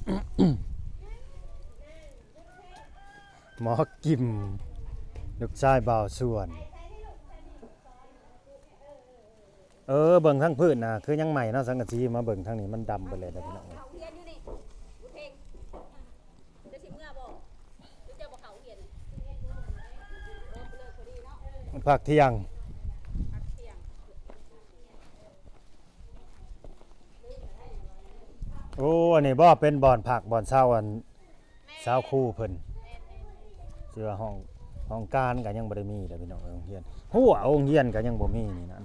ໝໍກິມ ລູກຊາຍບ່າວສວນ. ເອີ ເບິ່ງທາງພື້ນນະ ຄືຍັງໃໝ່ເນາະ ສັງກະສີ. ມາເບິ່ງທາງນີ້ ມັນດຳເບິດແລ້ວເດ້ພີ່ນ້ອງເອີຍ. ເຈົ້າຊິເມືອບໍ່? ຫຼືເຈົ້າບໍ່ເຂົ້າໂຮງຮຽນ? ພັກທ່ຽງ. ໂອ້ ອັນນີ້ບໍ່ເປັນບ່ອນພັກບ່ອນເຊົາ ອັນ ຊາວຄູເພິ່ນ. ແມ່ນໆ ຊິວ່າຫ້ອງ ຫ້ອງການກໍຍັງບໍ່ໄດ້ມີເດ້ພີ່ນ້ອງເອີຍ. ໂຮງຮຽນ ຮົ້ວໂຮງຮຽນກໍຍັງບໍ່ມີນີ້ນະ.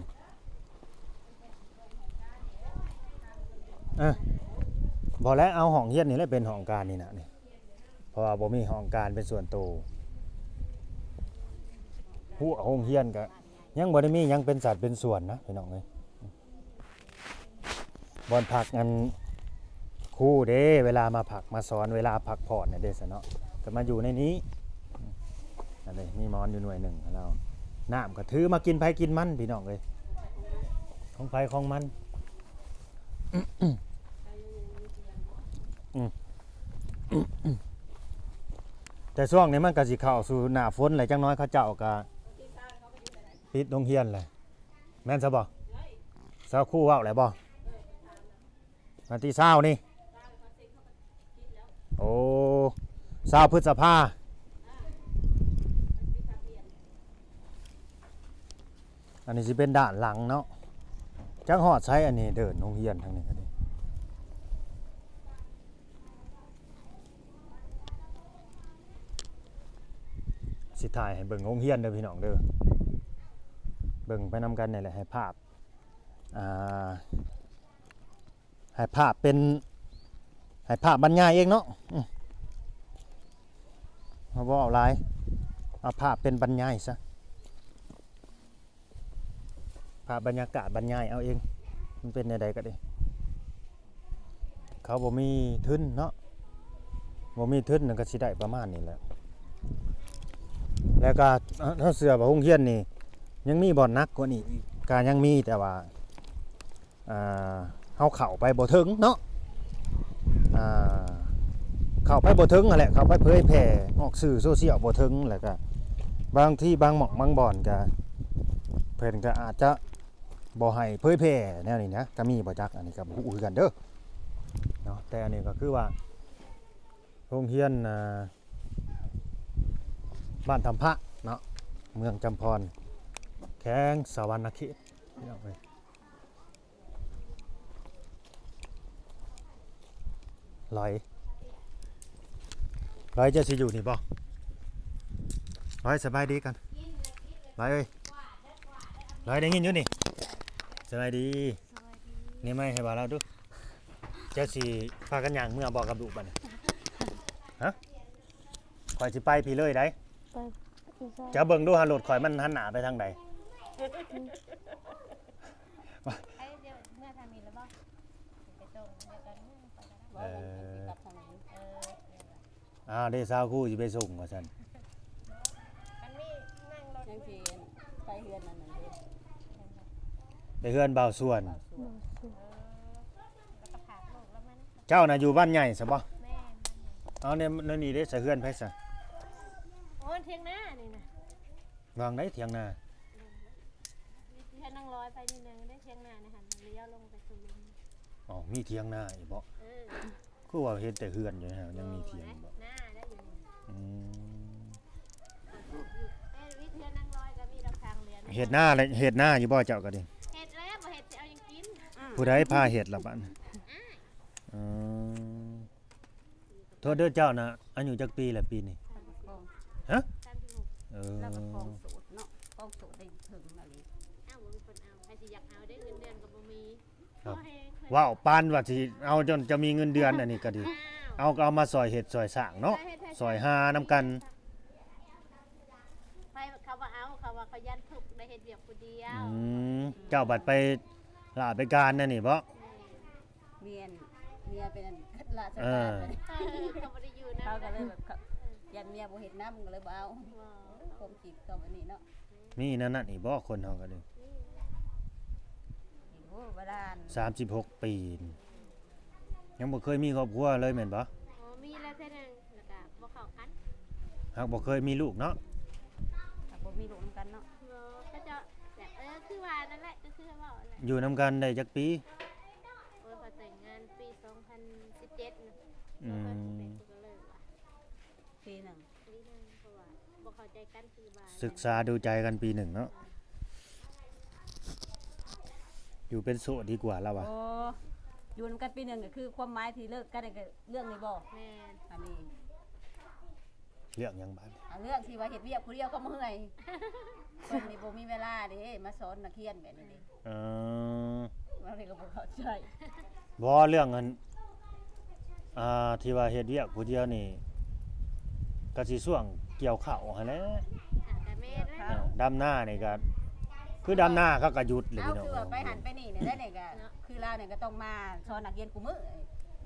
ເອີ ບໍ່ແລ້ວ ເອົາຫ້ອງຮຽນນີ້ແຫຼະເປັນຫ້ອງການນີ້ນະນີ້ ເພາະວ່າບໍ່ມີຫ້ອງການເປັນສ່ວນໂຕ. ຮົ້ວໂຮງຮຽນກໍຍັງບໍ່ໄດ້ມີຫຍັງເປັນສັດເປັນສ່ວນນະພີ່ນ້ອງເອີຍ. ບ່ອນພັກອັນຄູເດ້ ເວລາມາພັກມາສອນ ເວລາພັກຜ່ອນນະເດ້ຊະເນາະ ກໍມາຢູ່ໃນນີ້. ອັນນີ້ມີໝອນຢູ່ໜ່ວຍໜຶ່ງ ແລ້ວນ້ຳກໍຖືມາກິນໃຜກິນມັນ ພີ່ນ້ອງເອີຍ ຂອງໃຜຂອງມັນ. ອືມ ແຕ່ຊ່ວງນີ້ມັນກໍຊິເຂົ້າສູ່ໜ້າຝົນແລ້ວ ຈັກໜ້ອຍເຂົາເຈົ້າກໍປິດໂຮງຮຽນແລ້ວ. ແມ່ນຊະບໍ່? ຊາວຄູເວົ້າແລ້ວບໍ່? ວັນທີຊາວນີ້? ໂອ້ ຊາວພຶດສະພາ. ອັນນີ້ຊິເປັນດ້ານຫຼັງເນາະ ຈັກຮອດໃສ. ອັນນີ້ເດີ່ນໂຮງຮຽນທາງນີ້ກໍດີ. ຊິຖ່າຍໃຫ້ເບິ່ງໂຮງຮຽນເດີພີ່ນ້ອງເດີ ເບິ່ງໄປນຳກັນນີ້ແຫຼະ ໃຫ້ພາບ ອ່າ ໃຫ້ພາບເປັນ ໃຫ້ພາບບັນຍາຍເອງເນາະ. ອືມ ເຮົາບໍ່ເວົ້າຫຼາຍ ເອົາພາບເປັນບັນຍາຍຊະ. ພາບບັນຍາກາດບັນຍາຍເອົາເອງ ມັນເປັນແນວໃດກໍດີ. ເຂົາບໍ່ມີທຶນເນາະ ບໍ່ມີທຶນມັນກໍຊິໄດ້ປະມານນີ້ແຫຼະ. ແລ້ວກໍ ເຮົາເຊື່ອວ່າໂຮງຮຽນນີ້ຍັງມີບ່ອນໜັກກວ່ານີ້ອີກ ກໍຍັງມີ ແຕ່ວ່າ ອ່າ ເຮົາເຂົ້າໄປບໍ່ເຖິງເນາະ ອ່າ ເຂົ້າໄປບໍ່ເຖິງຫັ້ນແຫຼະ ເຂົ້າໄປເຜີຍແຜ່ອອກສື່ໂຊຊຽວບໍ່ເຖິງ. ແລ້ວກະບາງທີບາງໝ່ອງບາງບ່ອນກະ ເພິ່ນກະອາດຈະບໍ່ໃຫ້ເຜີຍແຜ່ແນວນີ້ນະ ກະມີບໍ່ຈັກ ອັນນີ້ກະບໍ່ຮູ້ຄືກັນເດີເນາະ. ແຕ່ອັນນີ້ກະຄືວ່າໂຮງຮຽນ ອ່າ ບ້ານທຳພະເນາະ ເມືອງຈຳພອນ ແຂວງສະຫວັນນະເຂດ ພີ່ນ້ອງເອີຍ. ລອຍ ລອຍ ເຈົ້າຊິຢູ່ນີ້ບໍ່? ລອຍ ສະບາຍດີກັນ ລອຍເອີຍ. ລອຍ ໄດ້ຍິນຢູ່ນີ້? ສະບາຍດີ. ສະບາຍດີ. ນີ້ໄມໃຫ້ບ່າວລາວດູ. ເຈົ້າຊິພາກັນຍ່າງເມືອບໍ່ກັບລູກບັດນີ້? ຮະ? ຂ້ອຍຊິໄປພີ້ເລີຍໄດ໋. ໄປທີ່ໃສ? ເຈົ້າເບິ່ງດູຫາລົດຂ້ອຍມັນຫັນໜ້າໄປທາງໃດ. ໄປດຽວເມືອທາງນີ້ແລ້ວບໍ່? ໄປສົ່ງດຽວກັນ ໄປກັນ. ເອີ ກັບທາງນີ້. ເອີ ອ້າວ ເດ ຊາວຄູຊິໄປສົ່ງວ່າຊັ້ນ. ມັນມີນັ່ງລົດ ຍັງຊິໄປເຮືອນອັນນັ້ນເດ້ ໄປເຮືອນບ່າວສວນ. ເອີ ແລ້ວກໍພາລູກລາວມານຳ. ເຈົ້ານະຢູ່ບ້ານໃຫຍ່ຊະບໍ່? ແມ່ນ. ເອົາ ໃນ ໃນນີ້ເດ້ ໃສເຮືອນໃຜຊະ? ໂອ້ ຖຽງນານີ້ນະ. ວາງໃດຖຽງນາ? ເຮືອນນາງລອຍໄປນິດໜຶ່ງເດ້ ຖຽງນາໃນຫັ້ນ ລ້ຽວລົງໄປສູ່ລຸ່ມ. ອໍ ມີຖຽງນາອີກບໍ? ເອີ ຄືວ່າເຫັນແຕ່ເຮືອນຢູ່ນະ ຍັງມີຖຽງບໍ? ນາໄດ້ຢູ່ນີ້. ອືມ ເອີ ວິດເຮືອນນາງລອຍກໍມີດອກທາງເຮືອນ. ເຮັດນາແລ້ວ ເຮັດນາຢູ່ບໍ່ເຈົ້າກໍດີ? ເຮັດແລ້ວ ບໍ່ເຮັດຊິເອົາຫຍັງກິນ. ອືມ ຜູ້ໃດພາເຮັດລະບັດ? ອ້າຍ. ອືມ ໂທດເດີ ເຈົ້ານະອາຍຸຈັກປີແລ້ວປີນີ້? ຮະ? ເອີ ລາວກໍຄອງໂສດເນາະ ຄອງໂສດໄດ້ເຖິງແລ້ວນີ້. ອ້າວ ບໍ່ມີຄົນເອົາ ໃຜຊິຢາກເອົາເດ້ ເງິນເດືອນກໍບໍ່ມີ. ເວົ້າປານວ່າຊິເອົາຈົນຈະມີເງິນເດືອນ ອັນນີ້ກໍດີ. ເອົາກໍເອົາມາຊ່ອຍເຮັດຊ່ອຍສ້າງເນາະ ຊ່ອຍຫານຳກັນ. ໃຜເຂົາບໍ່ເອົາ ເຂົາວ່າເຂົາຢ້ານທຸກ ໄດ້ເຮັດວຽກຜູ້ດຽວ. ອືມ ເຈົ້າບັດໄປລາໄປການແນວນີ້ບໍ? ແມ່ນ. ເມຍ ເມຍເປັນອັນລາຊະການ. ເອີ ເຂົາບໍ່ໄດ້ຢູ່ນຳ ເຂົາກໍເລີຍແບບ ຢ້ານເມຍບໍ່ເຮັດນຳ ກໍເລີຍບໍ່ເອົາ. ຄວາມຄິດກໍແບບນີ້ເນາະ. ມີແນວນັ້ນອີກບໍ ຄົນເຮົາກໍດີ. ໂອ້ ບາດານ ສາມສິບຫົກປີ. ຍັງບໍ່ເຄີຍມີຄອບຄົວເລີຍແມ່ນບໍ່? ອໍ ມີແລ້ວເທື່ອໜຶ່ງ ແລ້ວກະບໍ່ເຂົ້າກັນ. ຫາກບໍ່ເຄີຍມີລູກເນາະ? ຫາກບໍ່ມີລູກນຳກັນເນາະ. ບໍ່ ເຂົາເຈົ້າແບບ ເອີ ຄືວ່ານັ້ນແຫຼະ ກໍຄືເວົ້ານັ້ນແຫຼະ. ຢູ່ນຳກັນໄດ້ຈັກປີ? ໂອ້ຍ ຂ້ອຍແຕ່ງງານປີສອງພັນສິບເຈັດນະ. ອືມ ສອງພັນສິບແປດ ຂ້ອຍກໍເລີກລະ. ປີໜຶ່ງ ປີໜຶ່ງ ເພາະວ່າບໍ່ເຂົ້າໃຈກັນຄືວ່າ ສຶກສາດູໃຈກັນປີໜຶ່ງເນາະ. ຢູ່ເປັນໂສດດີກວ່າລະວ່າ. ໂອ້ ຢູ່ນຳກັນປີໜຶ່ງ ກໍຄືຄວາມໝາຍທີ່ເລີກກັນກໍເລື່ອງນີ້ບໍ່? ແມ່ນ. ອັນນີ້ເລື່ອງຫຍັງບາດນີ້? ເລື່ອງທີ່ວ່າເຮັດວຽກຜູ້ດຽວກໍເມື່ອຍ. ເພິ່ນນີ້ບໍ່ມີເວລາເດ້ ມາສອນນັກຮຽນແບບນີ້ເດ້. ເອີ ບາງທີກໍບໍ່ເຂົ້າໃຈ. ບໍ່ ເລື່ອງອັນ ອ່າ ທີ່ວ່າເຮັດວຽກຜູ້ດຽວນີ້ ກໍຊິຊ່ວງກ່ຽວເຂົ້າຫັ້ນແຫຼະ. ອ່າ ກໍແມ່ນແຫຼະ. ເອີ ດຳນານີ້ກໍ ຄືດຳນາເຂົາກໍຢຸດແຫຼະ ເອົາ ພີ່ນ້ອງ. ຄືວ່າໄປຫັ້ນໄປນີ້ນີ້ແຫຼະນີ້ກໍ ເນາະ ຄືລາວນີ້ກໍຕ້ອງມາສອນນັກຮຽນຄູ່ມື້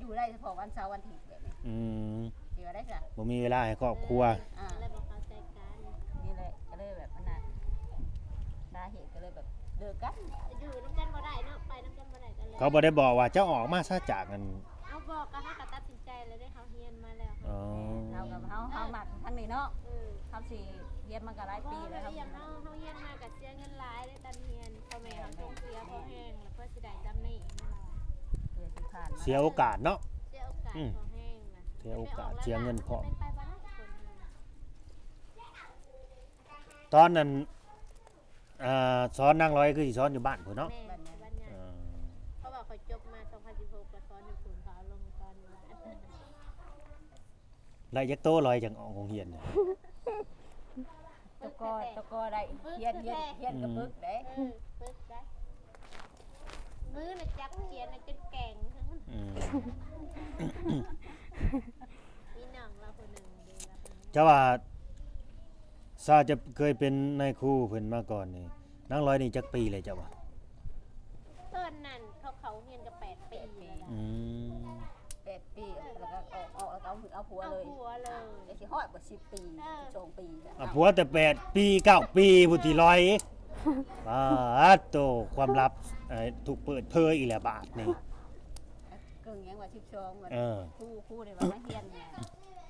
ຢູ່ໄດ້ສະເພາະວັນເສົາວັນອາທິດແບບນີ້. ອືມ ຊິວ່າໄດ້ຊະ ບໍ່ມີເວລາໃຫ້ຄອບຄົວ. ອ່າ ກໍເລີຍບໍ່ເຂົ້າໃຈກັນ. ນີ້ແຫຼະ ກໍເລີຍແບບອັນນັ້ນ ສາເຫດກໍເລີຍແບບເລີກກັນ. ຢູ່ນຳກັນບໍ່ໄດ້ເນາະ ໄປນຳກັນບໍ່ໄດ້ກໍເລີຍ. ເຂົາບໍ່ໄດ້ບອກວ່າເຈົ້າອອກມາຊະຈາກນັ້ນ? ເອົາ ບອກ ກໍເຮົາກໍຕັດສິນໃຈແລ້ວເດ້ ເຮົາຮຽນມາແລ້ວ. ອໍ ເຮົາກໍ ເຮົາ ເຮົາມັກທາງນີ້ເນາະ. ເອີ ເຮົາຊິຮຽນມາກໍຫຼາຍປີແລ້ວ. ເຮົາ ເຮົາຮຽນມາກໍເສຍເງິນຫຼາຍເດ້ ຕອນຮຽນ ພໍ່ແມ່ເຮົາສົ່ງເສຍພໍແຮງ ແລ້ວເພື່ອຊິໄດ້ສ່ຳນີ້ ເສຍໂອກາດເນາະ. ເສຍໂອກາດ ອືມ ພໍແຮງນະ. ເສຍໂອກາດ ເສຍເງິນພ້ອມ. ຕອນນັ້ນ ອ່າ ສອນນາງລອຍຄືຊິສອນຢູ່ບ້ານພຸ້ນເນາະ? ແມ່ນ ບ້ານໃຫຍ່. ເອີ ເພາະວ່າຂ້ອຍຈົບມາສອງພັນສິບຫົກ ກໍສອນຢູ່ພຸ້ນ ເຂົາເອົາລົງສອນຢູ່ບ້ານ. ໄດ້ຈັກໂຕລອຍຈັ່ງອອກໂຮງຮຽນ? ຕະກໍ ຕະກໍໄດ້ ປຶກ ຮຽນ ຮຽນ ແທ້ໆ ຮຽນກໍປຶກເດ້. ອືມ ເອີ ປຶກໄດ້ ມືນະຈັບຂຽນນະຈົນແກ່ງ. ອືມ ມີນ້ອງລາວຜູ້ໜຶ່ງເດ້ ລາວຜູ້ໜຶ່ງ. ເຈົ້າວ່າ ຊາຈະເຄີຍເປັນນາຍຄູເພິ່ນມາກ່ອນນີ້ ນາງລອຍນີ້ຈັກປີແລ້ວເຈົ້າວ່າ? ຕອນນັ້ນເຂົາເຂົ້າຮຽນກໍແປດປີແລ້ວ. ອືມ ແປດປີ ແລ້ວກໍອອກ ອອກແລ້ວກໍເອົາ ເອົາຜົວເລີຍ. ເອົາຜົວເລີຍ. ຈະຊິຮອດບໍ່ສິບປີ ເອີ ສິບສອງປີ. ເອົາຜົວແຕ່ແປດປີ ເກົ້າປີພຸ້ນຕິລອຍ. ປາດໂຕ ຄວາມລັບ ເອີ ຖືກເປີດເຜີຍອີກແລ້ວບາດນີ້. ເກີງຫຍັງວ່າສິບສອງ ວ່າ ເອີ ຄູ ຄູນີ້ວ່າມາຮຽນນີ້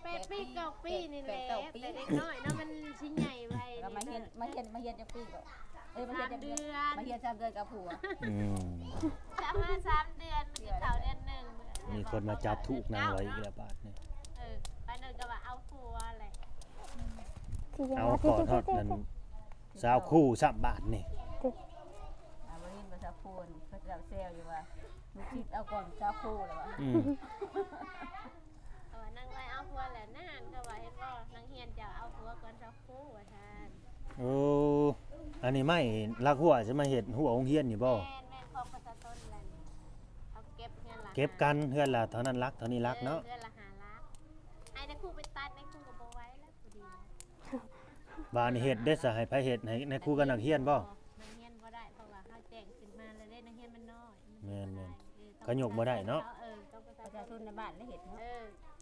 ແປດປີ ເກົ້າປີນີ້ແຫຼະ. ແປດ ເກົ້າປີ ແຕ່ເດັກນ້ອຍເນາະ ມັນຊິໃຫຍ່ໄວ. ແລ້ວມາຮຽນ ມາຮຽນ ມາຮຽນຈັກປີກໍ? ເອີຍ ມາຮຽນຈັກເດືອນ. ມາຮຽນສາມເດືອນກໍເອົາຜົວ. ອືມ ຈະມາສາມເດືອນ ມັນຊິເຂົ້າເດືອນໜຶ່ງ. ມີຄົນມາຈັບຖືກນາງລອຍອີກແລ້ວບາດນີ້. ເອີ ປານນັ້ນກໍວ່າເອົາຜົວແຫຼະ. ເອົາກ່ອນຮອດນັ້ນ ສາວຄູຊ້ຳບາດນີ້. ອ່າ ບໍ່ໄດ້ຍິນວ່າສາວຄູ ເຂົາເຈົ້າແຊວຢູ່ວ່າ ລູກສິດເອົາກ່ອນສາວຄູແລ້ວວ່າ. ອືມ ເຂົາວ່ານາງລອຍເອົາຜົວແລ້ວນັ້ນ ເຂົາວ່າເຫັນບໍ່ ນັກຮຽນເຈົ້າເອົາຜົວກ່ອນສາວຄູວ່າຊັ້ນ. ໂອ້ ອັນນີ້ໄມ້ລັກຮົ້ວຊິມາເຮັດຮົ້ວໂຮງຮຽນນີ້ບໍ່? ແມ່ນໆ ຂອງປະຊາຊົນແຫຼະນີ້ ເຂົາເກັບເຮືອນລະ ເກັບກັນເຮືອນລະເທົ່ານັ້ນລັກ ເທົ່ານີ້ລັກເນາະ. ເອີ ເຮືອນລະຫ້າຫຼັກ ໃຫ້ນາຍຄູໄປຕັດ ນາຍຄູກໍບໍ່ໄຫວແລ້ວ. ບາດນີ້ເຮັດເດ້ ສະໃຫ້ໃຜເຮັດ ໃຫ້ນາຍຄູກັບນັກຮຽນບໍ່? ນັກຮຽນບໍ່ໄດ້ ເພາະວ່າເຮົາແຈ້ງຂຶ້ນມາແລ້ວເດ້ ນັກຮຽນມັນນ້ອຍ. ແມ່ນໆ ເອີ ກໍຍົກບໍ່ໄດ້ເນາະ. ເອີ ປະຊາຊົນໃນບ້ານລະເຮັດເນາະ. ເອີ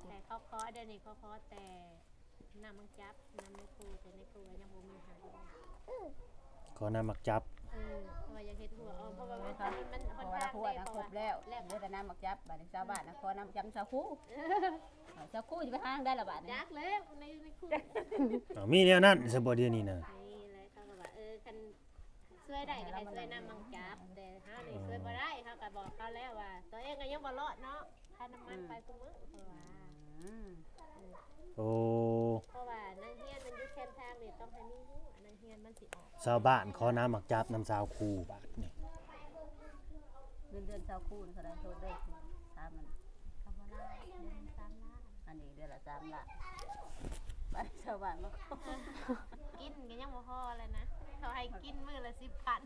ແຕ່ເຂົາຂໍ ດຽວນີ້ເຂົາຂໍແຕ່ນ້ຳໝາກຈັບນຳນາຍຄູ ແຕ່ນາຍຄູກໍຍັງບໍ່ມີໃຫ້. ຂໍນ້ຳໝາກຈັບ. ເອີ ເພາະວ່າຢາກເຮັດຮົ້ວອ້ອມ ເພາະວ່າມັນ ມັນ ເພາະວ່າຮົ້ວນະຄົບແລ້ວ ເຫຼືອແຕ່ນ້ຳໝາກຈັບ. ບາດນີ້ຊາວບ້ານນະຂໍນ້ຳຈັບຊາວຄູ. ເອີ ຊາວຄູຊິໄປຫາທາງໃດລະບາດນີ້? ຈັກແລ້ວ ໃນ ໃນຄູ. ອ້າວ ມີແນວນັ້ນຊະບໍ່ດຽວນີ້ນະ? ນີ້ແຫຼະ ເຂົາກໍວ່າ ເອີ ຄັນຊ່ວຍໄດ້ກໍໃຫ້ຊ່ວຍນ້ຳໝາກຈັບ ແຕ່ເຮົານີ້ ເອີ ຊ່ວຍບໍ່ໄດ້. ເຮົາກໍບອກເຂົາແລ້ວວ່າ ຕົວເອງກໍຍັງບໍ່ລອດເນາະ ຄ່ານ້ຳມັນ ອືມ ໄປຄູ່ມື້ ເພາະວ່າ ອືມ ໂອ້ ເພາະວ່ານັກຮຽນມັນຢູ່ແຄມທາງນີ້ ຕ້ອງໃຫ້ມີຮູ້ ອັນນັ້ນ ຮຽນມັນຊິອອກ. ຊາວບ້ານຂໍນ້ຳໝາກຈັບນຳຊາວຄູບາດນີ້. ເງິນເດືອນຊາວຄູນີ້ເທົ່າໃດ? ໂທດເດີ ຖາມມັນ. ກໍບໍ່ຫຼາຍ ເດືອນໜຶ່ງສາມລ້ານ. ອັນນີ້ເດືອນລະສາມລ້ານ. ບາດຊາວບ້ານມາຂໍ ກິນກໍຍັງບໍ່ພໍແລ້ວນະ ເຂົາໃຫ້ກິນມື້ລະສິບພັນ.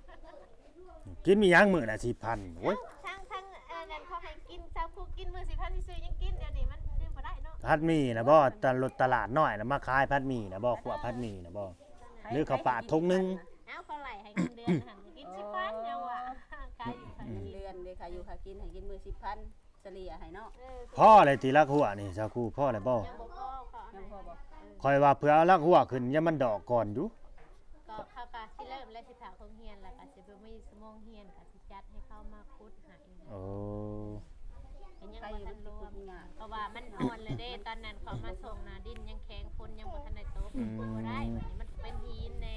ກິນມີຫຍັງມື້ລະສິບພັນ? ໂອ້ຍ ທັງ ທັງ ເອີ ນັ້ນເຂົາໃຫ້ກິນ ຊາວຄູກິນມື້ລະສິບພັນ ຊິຊື້ຫຍັງກິນ? ດຽວນີ້ມັນຊື້ບໍ່ໄດ້ເນາະ. ຜັດໝີ່ນະບໍ່? ຕະ ລົດຕະຫຼາດນ້ອຍນະ ມາຂາຍຜັດໝີ່ນະບໍ່? ຂົ້ວຜັດໝີ່ນະບໍ່? ຫຼືເຂົາປາດຖົງໜຶ່ງ? ເອົາ ເຂົາໄລ່ໃຫ້ເງິນເດືອນຫັ້ນ ກິນສິບພັນ ຍັງວ່າ ຂາຍຢູ່ ອືມ ເດືອນເດ້ ຄ່າຢູ່ຄ່າກິນ ໃຫ້ກິນມື້ລະສິບພັນ ສະເລ່ຍໃຫ້ເນາະ. ເອີ ພໍແລ້ວຕິລັກຮົ້ວນີ້ ຊາວຄູ ພໍແລ້ວບໍ່? ຍັງບໍ່ພໍ ຍັງບໍ່ພໍບໍ່? ເອີ ຂ້ອຍວ່າເພື່ອລັກຮົ້ວຂຶ້ນ ຍັງມັນດອກກ່ອນຢູ່. ກໍເຂົາກໍຊິເລີ່ມແລ້ວ ຊິເຂົ້າໂຮງຮຽນ ແລ້ວກໍຊິບໍ່ມີຊົ່ວໂມງຮຽນ ກໍຊິຈັດໃຫ້ເຂົາມາຂຸດໃຫ້. ໂອ້ ກໍຍັງ ບໍ່ທັນລວມ ເພາະວ່າມັນອ່ອນແລ້ວເດ້ ຕອນນັ້ນເຂົາມາສົ່ງນະ ດິນຍັງແຂງ ຝົນຍັງບໍ່ທັນໄດ້ຕົກ ອືມ ບໍ່ໄດ້ ບັດນີ້ມັນເປັນຫີນແດ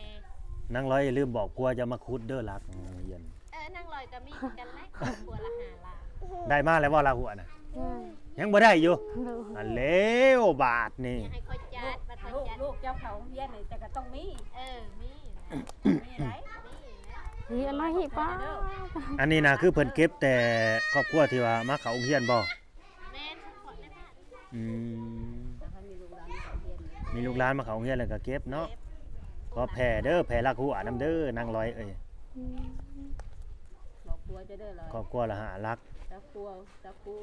່. ນາງລອຍຢ່າລືມບອກຜົວເຈົ້າມາຂຸດເດີ ຫຼັກໂຮງຮຽນ. ເອີ ນາງລອຍກໍມີຄືກັນແຫຼະ ຄົວລະຫ້າລ້ານ. ໄດ້ມາແລ້ວບໍ່ ຫຼັກຫົວນະ? ຍັງ ຍັງບໍ່ໄດ້ຢູ່. ໂດຍ ອັນແລ້ວບາດນີ້ ໃຫ້ຂ້ອຍຈັດ ບັດຂ້ອຍຈັດ ລູກເຈົ້າເຂົ້າໂຮງຮຽນນີ້ ເຈົ້າກໍຕ້ອງມີ. ເອີ ມີ ມີໄດ໋ ມີ ມີອັນນ້ອຍຫີປາ. ອັນນີ້ນະ ຄືເພິ່ນເກັບແຕ່ຄອບຄົວທີ່ວ່າມາເຂົ້າໂຮງຮຽນບໍ່? ແມ່ນ ສະເພາະໃນບ້ານ. ອືມ ມີລູກຫຼານມາເຂົ້າໂຮງຮຽນ ມີລູກຫຼານມາເຂົ້າໂຮງຮຽນແລ້ວກໍເກັບເນາະ. ເກັບ ຂໍແຜ່ເດີ ແຜ່ຫຼັກຫົວນຳເດີ ນາງລອຍເອີຍ. ອືມ ຄອບຄົວຈະໄດ້ຫຼາຍ ຄອບຄົວລະຫ້າຫຼັກ ຈັກຄົວ ຈັກຄູ່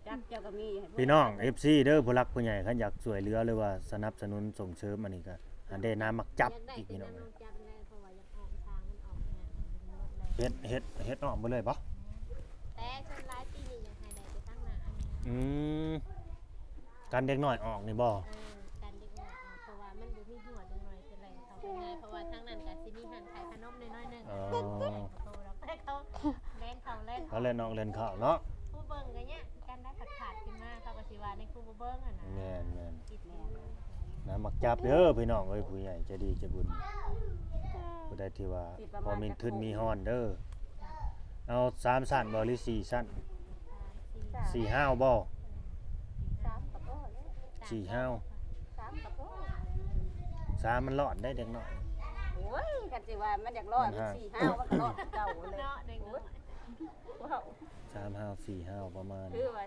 ຈັກເຈົ້າກໍມີໃຫ້ ພີ່ນ້ອງ ເອັຟຊີ ເດີ ຜູ້ຫຼັກຜູ້ໃຫຍ່ ຄັນຢາກຊ່ວຍເຫຼືອ ຫຼືວ່າສະໜັບສະໜູນສົ່ງເສີມ ອັນນີ້ກໍ ອັນເດ ນ້ຳໝາກຈັບອີກ ພີ່ນ້ອງເອີຍ. ເຮັດ ເຮັດ ເຮັດອ້ອມເບິດເລີຍບໍ່? ແຕ່ສ່ວນຫຼາຍປີນີ້ຢາກໃຫ້ໄດ້ແຕ່ທາງໜ້າອັນນີ້. ອືມ ກັນເດັກນ້ອຍອອກນີ້ບໍ່? ເອີ ກັນເດັກນ້ອຍອອກ ເພາະວ່າມັນບໍ່ມີຮົ້ວ ເດັກນ້ອຍຊິແລ່ນເຂົ້າໄປງ່າຍ ເພາະວ່າທາງນັ້ນກໍຊິມີຮ້ານຂາຍຂະໜົມນ້ອຍໆໜຶ່ງ. ອໍ ແລ່ນເຂົ້າແລ່ນ ເຂົາແລ່ນອອກແລ່ນເຂົ້າເນາະ. ຜູ້ເບິ່ງກໍຍາກຄືກັນໄດ໋ ຜັດໆຂຶ້ນມາ ເຂົາກໍຊິວ່າໃນຄູບໍ່ເບິ່ງຫັ້ນນະ. ແມ່ນໆ ນ້ຳໝາກຈັບເດີພີ່ນ້ອງເອີຍ ຜູ້ໃຫຍ່ໃຈດີໃຈບຸນ ຜູ້ໃດທີ່ວ່າພໍມີທຶນມີຮອນເດີ. ເອົາສາມຊັ້ນບໍ່ ຫຼືສີ່ຊັ້ນ? ສີ່ຫ້າວບໍ່? ສີ່ຫ້າວ ສາມມັນລອດໄດ໋ເດັກນ້ອຍ. ໂອ້ຍ ຄັນຊິວ່າມັນຢາກລອດ ມັນສີ່ຫ້າວມັນກໍລອດຄືເກົ່າແຫຼະ. ໂອ້ຍ ສາມຫ້າວ ສີ່ຫ້າວ ປະມານ ຄືວ່າ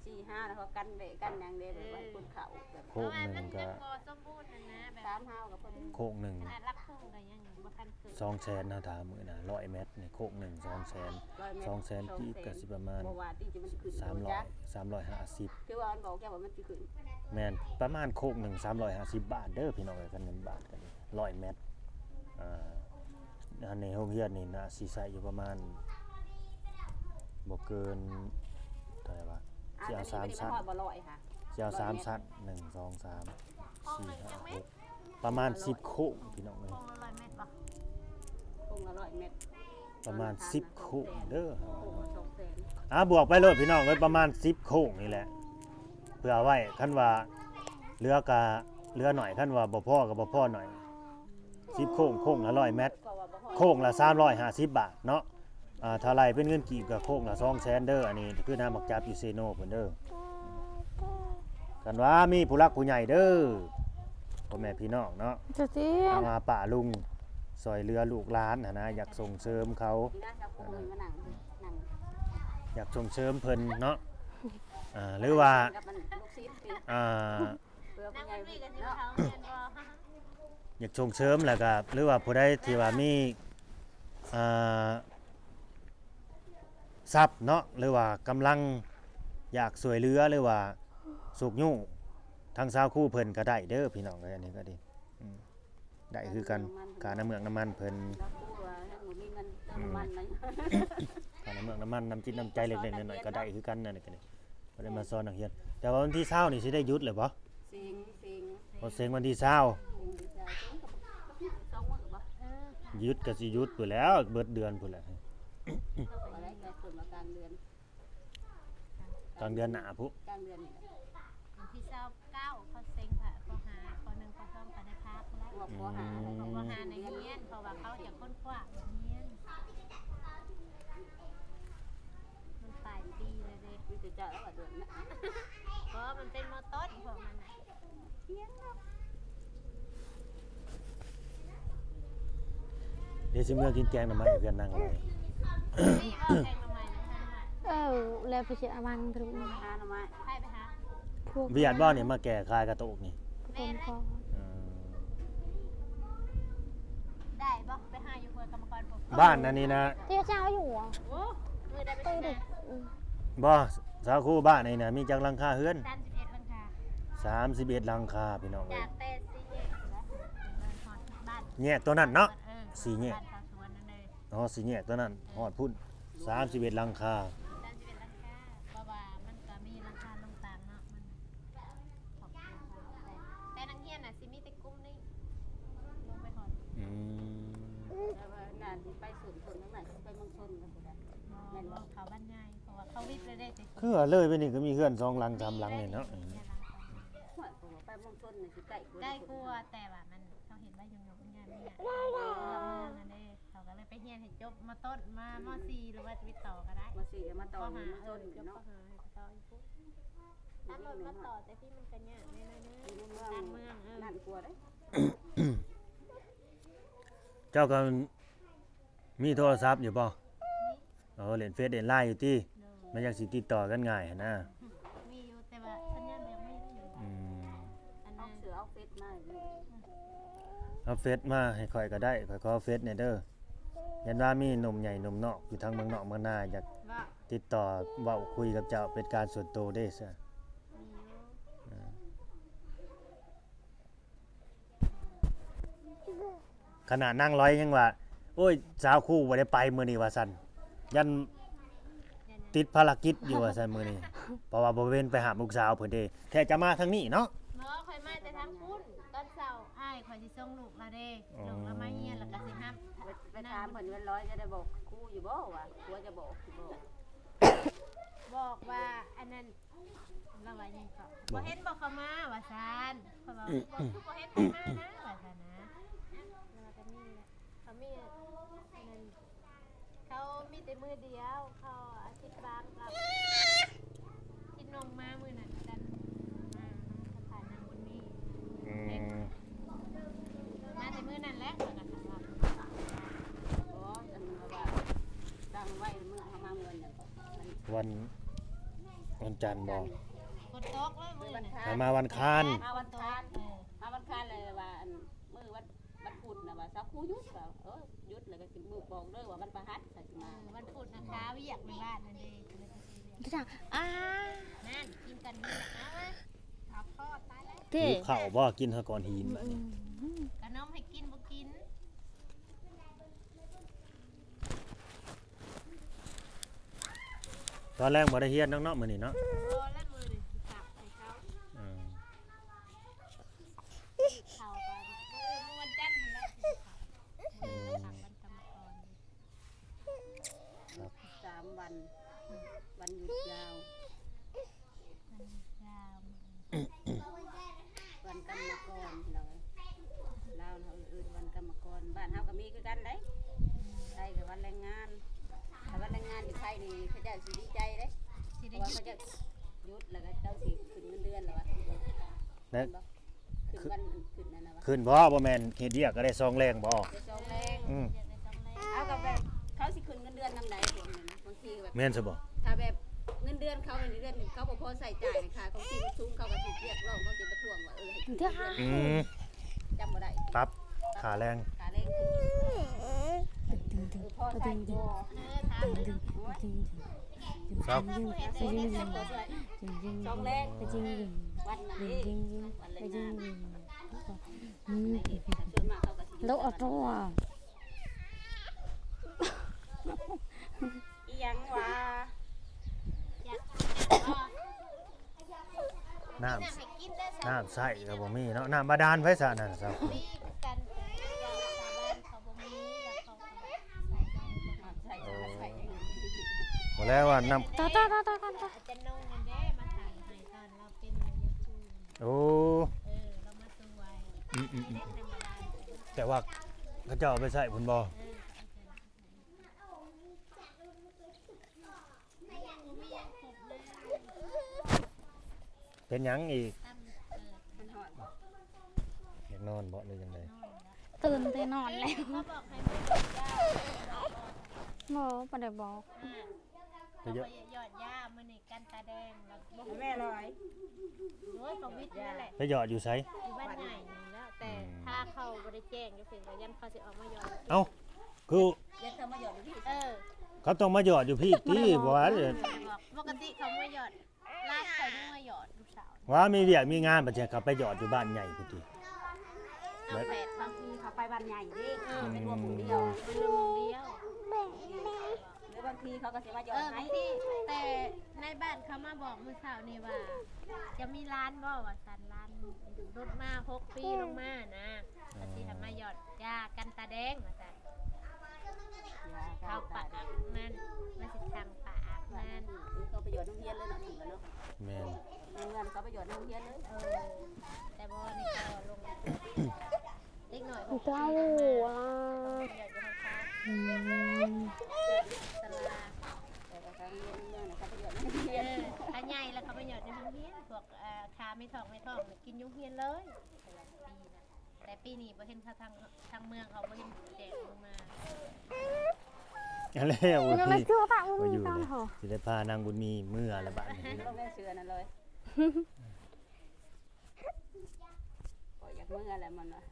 ສີ່ຫ້າ ແລ້ວເຂົາກັນແບະກັນຫຍັງເດ້ ແບບວ່າຄົນເຂົ້າແບບ ໂຄກໜຶ່ງກໍ ສາມຫ້າວກັບເພິ່ນ ໂຄກໜຶ່ງ ສອງແສນ ເຮົາຖາມມື້ນະ ຮ້ອຍແມັດນີ້ ໂຄກໜຶ່ງ ສອງແສນ ສອງແສນກີບ ກໍຊິປະມານ ສາມຮ້ອຍ ສາມຮ້ອຍຫ້າສິບ ຄືວ່າມັນບອກເຈົ້າວ່າມັນຊິຂຶ້ນ ແມ່ນ ປະມານໂຄກໜຶ່ງ ສາມຮ້ອຍຫ້າສິບບາດເດີພີ່ນ້ອງເອີຍ ຄັນເງິນບາດກໍດີ ຮ້ອຍແມັດ ອ່າ ອັນນີ້ໂຮງຮຽນນີ້ນະ ຊິໃຊ້ຢູ່ປະມານ ບໍ່ເກີນ ເທົ່າໃດວະ ຊິເອົາສາມຊັ້ນ ຊິເອົາສາມຊັ້ນ ໜຶ່ງ ສອງ ສາມ ສີ່ ຫ້າ ຫົກ ປະມານສິບໂຄງພີ່ນ້ອງເອີຍ. ໂຄງລະຮ້ອຍແມັດບໍ່? ໂຄງລະຮ້ອຍແມັດ ປະມານສິບໂຄງເດີ. ໂຄງລະສອງແສນ ອ່າ ບວກໄປໂລດພີ່ນ້ອງເອີຍ ປະມານສິບໂຄງນີ້ແຫຼະ ເພື່ອໄວ້ ຄັນວ່າເຫຼືອກະເຫຼືອໜ້ອຍ ຄັນວ່າບໍ່ພໍກໍບໍ່ພໍໜ້ອຍ. ສິບໂຄງ ໂຄງລະຮ້ອຍແມັດ ໂຄງລະສາມຮ້ອຍຫ້າສິບບາດເນາະ. ອ່າ ຖ້າໄລ່ເປັນເງິນກີບກໍໂຄງລະສອງແສນເດີ. ອັນນີ້ຄືນ້ຳໝາກຈັບຢູ່ເຊໂນພຸ້ນເດີ. ຄັນວ່າມີຜູ້ຫຼັກຜູ້ໃຫຍ່ເດີ ພໍ່ແມ່ພີ່ນ້ອງເນາະ ທາງວ່າປ້າລຸງ ຊ່ອຍເຫຼືອລູກຫຼານຫັ້ນນະ ຢາກສົ່ງເສີມເຂົາ ຢາກສົ່ງເສີມເພິ່ນເນາະ ອ່າ ຫຼືວ່າ ອ່າ ເພື່ອຜູ້ໃຫຍ່ເນາະ ຢາກສົ່ງເສີມ ແລ້ວກໍ ຫຼືວ່າຜູ້ໃດທີ່ວ່າມີ ອ່າ ຊັບເນາະ ຫຼືວ່າກຳລັງຢາກຊ່ວຍເຫຼືອ ຫຼືວ່າຊຸກຍູ້ທາງຊາວຄູເພິ່ນກໍໄດ້ເດີພີ່ນ້ອງເອີຍ. ອັນນີ້ກໍດີ ອືມ ໄດ້ຄືກັນ ຄ່ານ້ຳເມືອກນ້ຳມັນເພິ່ນ ຊາວຄູວ່າຍັງບໍ່ມີເງິນເຕີມນ້ຳມັນ ອືມ ຄ່ານ້ຳເມືອກນ້ຳມັນ ນ້ຳຈິດນ້ຳໃຈເລັກໆນ້ອຍໆກໍໄດ້ຄືກັນ ນັ້ນກໍດີ ບໍ່ໄດ້ມາສອນນັກຮຽນ. ແຕ່ວ່າວັນທີຊາວນີ້ຊິໄດ້ຢຸດແລ້ວບໍ່? ເສັງ ເສັງ ພໍເສັງວັນທີຊາວ ເສັງວັນທີຊາວ ເສັງກັບສອງມື້ບໍ່? ເອີ ຢຸດກໍຊິຢຸດພຸ້ນແຫຼ້ວ ເບິດເດືອນພຸ້ນແຫຼະ ເອົາໄປໄດ້ກໍເພິ່ນວ່າກາງເດືອນ ກາງເດືອນໜ້າພຸ້ນ ກາງເດືອນນີ້ແຫຼະ. ວັນທີຊາວເກົ້າເຂົາເສັງພະ ປໍຫ້າ ປໍໜຶ່ງ ປໍສອງກໍໄດ້ພາພຸ້ນແຫຼະ ອືມ ປໍຫ້າໃນໂຮງຮຽນ ເພາະວ່າເຂົາຈະຄົ້ນຄວ້າໂຮງຮຽນ. ມັນປາຍປີແລ້ວເດ້ ມີແຕ່ເຈົ້າວ່າເດືອນນະ ບໍ່ ມັນເປັນມໍຕົ້ນພວກມັນນະ ດຽວຊິເມືອກິນແກງໜໍ່ໄມ້ເພື່ອນນາງລອຍ. ເອີ ແລ້ວໄປເຮັດອາວັງ ໄປຫາໜໍ່ໄມ້ ໃຜໄປຫາ ພວກ ວຽດບໍ່ນີ້ ມາແກ່ຄາຍກະໂຕກນີ້ ແມ່ນ ເອີ ໄດ້ບໍ່ ໄປຫາຢູ່ເພື່ອກຳມະກອນພວກ ບ້ານອັນນີ້ນະ ທີ່ເຈົ້າຢູ່ ໂອ້ ມື້ໃດໄປ ໄປ ບໍ່ ຊາວຄູ ບ້ານນີ້ນະ ມີຈັກຫຼັງຄາເຮືອນ? ສາມສິບເອັດຫຼັງຄາ ສາມສິບເອັດຫຼັງຄາ ພີ່ນ້ອງເອີຍ ຈາກແຕ່ສີ່ແຍກ ຮອດບ້ານ ແຍກຕົວນັ້ນເນາະ ເອີ ສີ່ແຍກ ບ້ານຊາວສວນນັ້ນເດີ ຮອດສີ່ແຍກຕົວນັ້ນ ຮອດພຸ້ນ ສາມສິບເອັດຫຼັງຄາ ສາມສິບເອັດຫຼັງຄາ ເພາະວ່າມັນກໍມີຫຼັງຄາລົງຕ່າງເນາະ ມັນ ແຕ່ນັກຮຽນນະຊິມີແຕ່ກຸ່ມນີ້ ລົງໄປຮອດ ອືມ ແຕ່ວ່າໜ້າຊິໄປສູນຄົນທາງນັ້ນ ຊິໄປເມືອງຊົນກັນບໍ່ໄດ້ ແມ່ນບໍ່ ເຂົາບ້ານໃຫຍ່ ເພາະວ່າເຂົາວິດແລ້ວເ ຄືວ່າເລີຍໄປນີ້ກໍມີເຮືອນສອງຫຼັງສາມຫຼັງນີ້ເນາະ. ຫ້ວຍ ໄປເມືອງຊົນນີ້ຊິໃກ້ກວ່າ ໃກ້ກວ່າ ແຕ່ວ່າມັນ ເຂົາເຮັດໄວ້ຍົງໆ ມັນຍາກ ມັນຍາກ ເມືອງນັ້ນເດ້ ເຂົາກໍເລີຍໄປຮຽນໃຫ້ຈົບ ມ.ຕົ້ນ ມາ ມ.ສີ່ ຫຼືວ່າຈະໄປຕໍ່ກໍໄດ້ ມ.ສີ່ ກໍມາຕໍ່ເມືອງຊົນເນາະ ເອີ ຈົບ ມ.ຫ້າ ກໍໄປຕໍ່ຢູ່ພຸ້ນ ຖ້າລົດມາຕໍ່ແຕ່ພີ້ມັນກໍຍາກແດ່ໜ້ອຍໜຶ່ງ ຢູ່ໃນເມືອງ ຕ່າງເມືອງ ເອີ ນັ້ນກວ່າເດ້. ເຈົ້າກໍ ມີໂທລະສັບຢູ່ບໍ່? ມີ ເອີ ຫຼິ້ນເຟສຫຼິ້ນໄລນ໌ຢູ່ຕິ? ໂດຍ ມັນຍັງຊິຕິດຕໍ່ກັນງ່າຍຫັ້ນນະ. ມີຢູ່ ແຕ່ວ່າສັນຍານບໍ່ມີຢູ່. ອືມ ອັນນັ້ນ ເອົາເຟສມາຢູ່ ເອົາເຟສມາໃຫ້ຂ້ອຍກໍໄດ້ ຂ້ອຍຂໍເຟສແດ່ເດີ ຢ້ານວ່າມີໜຸ່ມໃຫຍ່ໜຸ່ມນອກຢູ່ທາງເມືອງນອກເມືອງນາ ຢາກຕິດຕໍ່ເວົ້າຄຸຍກັບເຈົ້າເປັນການສ່ວນໂຕເດ້ຊະ. ມີຢູ່ ເອີ ຂະໜາດນາງລອຍຍັງວ່າ ໂອ້ຍ ສາວຄູບໍ່ໄດ້ໄປມື້ນີ້ວ່າຊັ້ນ ຢ້ານຕິດພາລະກິດຢູ່ວ່າຊັ້ນມື້ນີ້ ເພາະວ່າບໍ່ເວັນໄປຫາລູກສາວເພິ່ນເດ້ ແທ້ຈະມາທາງນີ້ເນາະ. ບໍ່ ຂ້ອຍມາແຕ່ທາງພຸ້ນ ຕອນເຊົ້າອ້າຍຂ້ອຍຊິສົ່ງລູກລາວເດ້. ອໍ ລູກລາວມາຮຽນແລ້ວກໍຊິຮັບ ໄປ ໄປຖາມເພິ່ນວ່າລອຍຈະໄດ້ບອກຄູຢູ່ບໍ່ ວ່າຜົວຈະບອກຢູ່ບໍ່ ບອກວ່າອັນນັ້ນ ລາວວ່າຫຍັງເກາະ ບໍ່ເຫັນບໍ່ເຂົ້າມາວ່າຊັ້ນ ເຂົາວ່າ ຄືບໍ່ ຄືບໍ່ເຫັນເພິ່ນມານະວ່າຊັ້ນນະ. ລາວວ່າກໍນີ້ແຫຼະ ເຂົາມີອັນນັ້ນ ເຂົາມີແຕ່ມື້ດຽວ ເຂົາອາທິດບາງກັບທິດນົງມາມື້ນັ້ນກັນ ມາ ມາສະພານນາງບຸນມີ. ອືມ ມາແຕ່ມື້ນັ້ນແຫຼະ ເຂົາກໍຖາມວ່າ ບໍ່ ອັນວ່າຕັ້ງໄວ້ມື້ເຮົາມາມື້ຫຍັງເກາະ ວັນ ວັນຈັນບໍ່? ຝົນຕົກເລີຍມື້ນັ້ນ ໃຫ້ມາວັນຄານ ມາວັນຄານ ເອີ ມາວັນຄານ ແລ້ວວ່າ ອັນ ມື້ວັນ ວັນພຸດນະວ່າ ສາວຄູຢຸດ ວ່າ ເອີ ຢຸດ ແລ້ວກໍຊິມື້ບອກເດີວ່າວັນພະຫັດຂ້ອຍຊິມາ. ເອີ ວັນພຸດນະຄາວຽກໃນບ້ານນັ້ນເດ້ ອ່າ ນັ້ນກິນກັນເດ້ ເອົາ ເອົາພໍດຕາຍແລ້ວ ເດ້ ຫິວເຂົ້າບໍ່? ກິນຫາກ້ອນຫີນບາດນີ້ ອືມ ຂະໜົມໃຫ້ກິນບໍ່ກິນ. ຕອນແລງບໍ່ໄດ້ຮຽນດອກເນາະ ມື້ນີ້ເນາະ. ບໍ່ແລ້ວ ມື້ນີ້ຊິກັບໃຫ້ເຂົາ ອືມ ເຂົາກໍມື້ ມື້ວັນຈັນພຸ້ນແຫຼະ ອືມ ກັບວັນກຳມະກອນ ສາມວັນ ວັນຢຸດຍາວ ວັນກຳມະກອນ ລາວ ລາວເຮົາເອີ້ນວັນກຳມະກອນ ບ້ານເຮົາກໍມີຄືກັນເດ້. ໄທກໍວັນແຮງງານ ຖ້າວັນແຮງງານຢູ່ໄທນີ້ ເຂົາເຈົ້າຊິດີໃຈເດ້ ຊິໄດ້ຢຸດ ເພາະວ່າເຂົາເຈົ້າຢຸດ ແລ້ວກໍເຈົ້າຊິຂຶ້ນເງິນເດືອນແລ້ວວ່າ ແລ້ວ ຂຶ້ນວັນ ຂຶ້ນອັນນັ້ນນະວະ ຂຶ້ນບໍ່? ບໍ່ແມ່ນເຮັດວຽກກໍໄດ້ສອງແຮງບໍ່? ໄດ້ສອງແຮງ ອືມ ເອົາ ກໍແບບເຂົາຊິຂຶ້ນເງິນເດືອນນຳໃດພວກນັ້ນນະ ບາງທີແບບ ແມ່ນຊະບໍ່? ຖ້າແບບເງິນເດືອນເຂົາ ເງິນເດືອນເຂົາບໍ່ພໍໃຊ້ຈ່າຍ ຄ່າຄອງຊີບມັນສູງ ເຂົາກໍຊິຮຽກຮ້ອງ ເຂົາຊິປະທ້ວງວ່າ ເອີ ໃຫ້ຂຶ້ນເງິນເດືອນ ອືມ ຈຳບໍ່ໄດ້ ປັບຄ່າແຮງ ຄ່າແຮງຂຶ້ນ ເອີ ພໍໃຊ້ບໍ່? ເອີ ຖາມເບິ່ງ ສອງແຮງ ວັນນັ້ນເດ້ ວັນແຮງງານ ອືມ ໂລອະຕົວ ອີ່ຫຍັງຫວາ? ນ້ຳ ນ້ຳໃຊ້ກໍບໍ່ມີເນາະ ນ້ຳບາດານໃຜສະນັ້ນ ຊາວຄູ? ມີຄືກັນ ແຕ່ວ່າຊາວບ້ານເຂົາບໍ່ມີ ແລ້ວເຂົາກໍໃຊ້ ນ້ຳໃຊ້ ບໍ່ແລ້ວວ່ານ້ຳ ຕາ ຕາ ຕາ ຕາ ຕາ ອາຈານນົງນັ້ນເດ້ ມາຖ່າຍໃຫ້ຕອນລາວເປັນຢູ່ ໂອ້ ເອີ ລາວມາຊ່ວຍ ອືມ ແຕ່ວ່າເຂົາເຈົ້າເອົາໄປໃຊ້ພຸ້ນບໍ່? ເອີ ເປັນຫຍັງອີກ? ຢາກນອນບໍ່ ຫຼືຈັ່ງໃດ? ຕື່ນແຕ່ນອນແລ້ວ ບໍ່ ບໍ່ໄດ້ບອກ ໄປຢອດຢາມື້ນີ້ ກັນຕາແດງ ແມ່ລອຍ ໂອ້ຍ ໂຄວິດນີ້ແຫຼະ ໄປຢອດຢູ່ໃສ? ຢູ່ບ້ານໃຫຍ່ນີ້ແຫຼະ ແຕ່ ອືມ ຖ້າເຂົາບໍ່ໄດ້ແຈ້ງຢູ່ເພິ່ນ ກໍຢ້ານເຂົາຊິອອກມາຢອດ ເອົ້າ ຄື ຢ້ານເຂົາມາຢອດຢູ່ພີ້ ເອີ ເຂົາຕ້ອງມາຢອດຢູ່ພີ້ຕິ ບໍ່ວ່າ ປົກກະຕິເຂົາມາຢອດ ຫຼານເຂົາຍັງມາຢອດ ລູກສາວ ວ່າມີວຽກມີງານ ບັດເທື່ອເຂົາໄປຢອດຢູ່ບ້ານໃຫຍ່ພຸ້ນຕິ ເອົາແປດ ບາງທີເຂົາໄປບ້ານໃຫຍ່ເດ້ ເອີ ໄປລວມໝ່ອງດຽວ ໄປລວມໝ່ອງດຽວ ຫຼືບາງທີເຂົາກໍຊິມາຢອດໃຫ້ ເອີ ບາງທີ ແຕ່ໃນບ້ານເຂົາມາບອກມື້ເຊົ້ານີ້ວ່າ ຈະມີຫຼານບໍ່ ວ່າຊັ້ນ ຫຼານຫຼຸດມາຫົກປີລົງມານະ ເຂົາຊິໃຫ້ມາຢອດຢາກັນຕາແດງ ວ່າຊັ້ນ ເຂົາປະອັກນັ້ນ ມັນຊິທັງປະອັກ ງານ ເຂົາໄປຫຍອດໂຮງຮຽນເລີຍເນາະ ຖືກແລ້ວເນາະ ແມ່ນ ໃນເມືອງເຂົາໄປຫຍອດໂຮງຮຽນເລີຍ ເອີ ແຕ່ບໍ່ນີ້ກໍລົງ ເດັກນ້ອຍ ເຈົ້າ ອືມ ສາລາ ແຕ່ວ່າທາງເມືອງນະ ເຂົາໄປຫຍອດໂຮງຮຽນ ເອີ ຖ້າໃຫຍ່ແລ້ວເຂົາໄປຫຍອດໃນໂຮງຮຽນ ພວກ ເອີ ຂ້າແມ່ທ້ອງ ແມ່ທ້ອງນີ້ ກິນຢູ່ໂຮງຮຽນເລີຍ ແຕ່ລະປີນະ ແຕ່ປີນີ້ບໍ່ເຫັນເຂົາທາງ ທາງເມືອງເຂົາບໍ່ເຫັນແຈ້ງລົງມາ ແລ້ວ ຍັງໄດ້ຄືວ່າ ບໍ່ຢູ່ເລີຍ ຊິໄດ້ພານາງບຸນມີເມືອແລ້ວບາດນີ້ ບໍ່ແມ່ນເສືອນັ້ນເລີຍ ກໍຢາກເມືອແຫຼະມັນວ່າ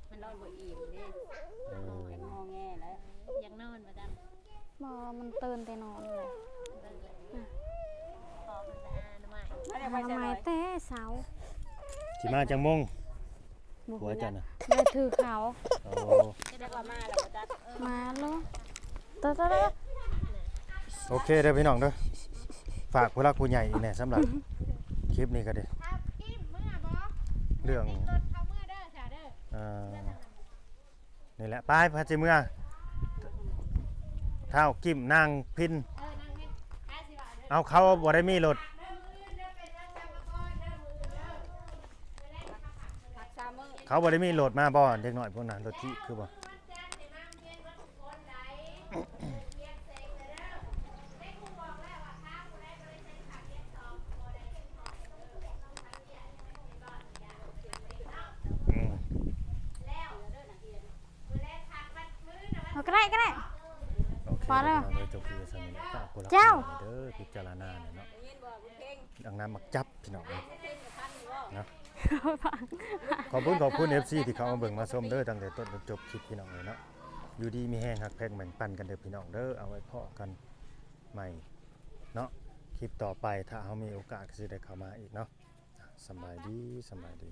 ມັນນອນບໍ່ອີ່ມເດ້ ເອີ ຢາກງໍແງແຫຼະ ຢາກນອນບໍ່ຈັກ ບໍ່ ມັນຕື່ນແຕ່ນອນເລີຍ ເບິ່ງເລີຍ ອືມ ພໍເພິ່ນໄປຫາໜໍ່ໄມ້ ຫາໜໍ່ໄມ້ແຕ່ເຊົ້າ ຊິມາຈັກໂມງ? ບໍ່ຮູ້ ຜົວເຈົ້ານະ ໄດ້ຖືເຂົາ ໂອ້ ຈະໄດ້ວ່າມາແລ້ວບໍ່ຈັກ ມາໂລດ ຕະ ຕະ ຕະ ໂອເຄເດີພີ່ນ້ອງເດີ ຝາກຜູ້ຫຼັກຜູ້ໃຫຍ່ອີກແດ່ສຳລັບຄລິບນີ້ກໍດີ ເລື່ອງ ເອີ ນີ້ແຫຼະ ໄປ ພາຊິເມືອ ທ້າວກິ້ມ ນາງພິນ ເອີ ນາງພິນ ເອົາ ເຂົາບໍ່ໄດ້ມີລົດ ເຂົາບໍ່ໄດ້ມີລົດມາບໍ່ ເດັກນ້ອຍພວກນັ້ນ ລົດຖີບຄືບໍ່? ອືມ ເອົາ ກໍໄດ້ ກໍໄດ້ ໂອເຄ ພໍແລ້ວ ພີ່ນ້ອງເອີຍ ຈົບຄລິບໄວ້ສ່ຳນີ້ແຫຼະ ຝາກກົດໄລ ເຈົ້າ ກົດແຊເດີ ພິຈາລະນາແຫຼະເນາະ ດັ່ງນ້ຳໝາກຈັບ ພີ່ນ້ອງເອີຍເນາະ ຂອບຄຸນ ຂອບຄຸນ ເອັຟຊີ ທີ່ເຂົ້າມາເບິ່ງມາຊົມເດີ ຕັ້ງແຕ່ຕົ້ນຈົນຈົບຄລິບ ພີ່ນ້ອງເອີຍເນາະ ຢູ່ດີມີແຮງ ຮັກແພງແບ່ງປັນກັນເດີ ພີ່ນ້ອງເດີ ເອົາໄວ້ພໍ້ກັນໃໝ່ເນາະ ຄລິບຕໍ່ໄປ ຖ້າເຮົາມີໂອກາດກໍຊິໄດ້ເຂົ້າມາອີກເນາະ ສຳບາຍດີ ສຳບາຍດີ.